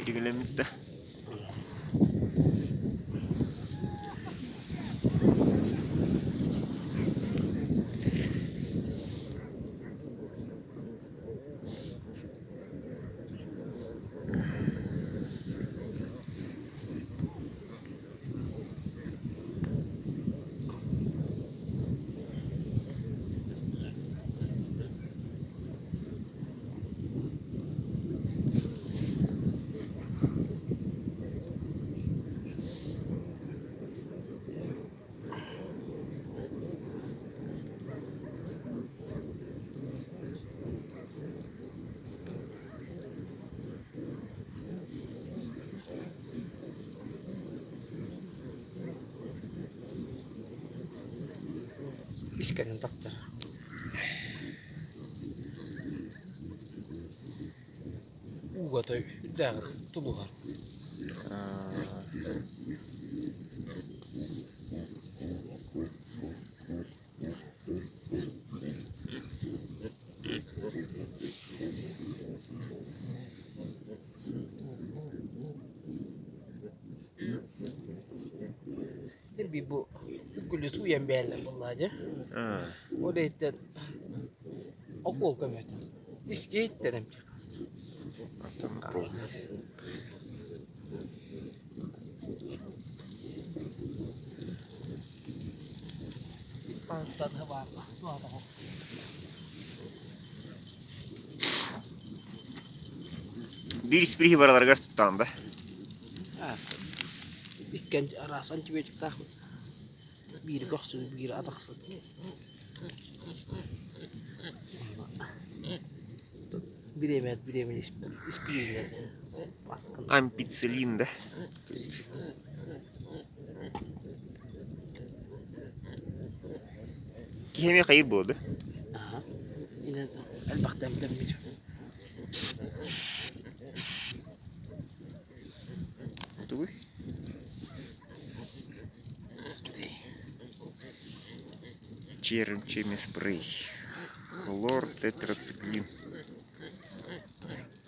Тиригэлэммит да. Искэнин тахтар. Ууга үрдээҕи тулуһар. Бу үккүлү сууйан бэйэлэр буоллаа дьэ. Ол иһиттэн окуол көмөтө. Иһиттэн эмтиэх. Биир испириһи бараларыгар туттаҕын да? Икки араас антибиотиктаахпыт. Биири көхсүн, биири атахсын. Бириэмэ бириэмэ испииринэн маскын. Ампицилин да? Киһи эмиэ хайыр буолуо да? Аха. Инэн элбэхтэ эмтэммит. Тугуй? Спрей. Чермчими спрей. Хлор тетрациклин.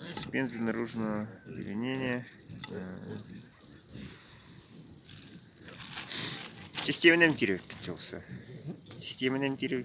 Суспенз для наружного применения. Систиэмэнэн киирбит Систиэмэнэн киирбит.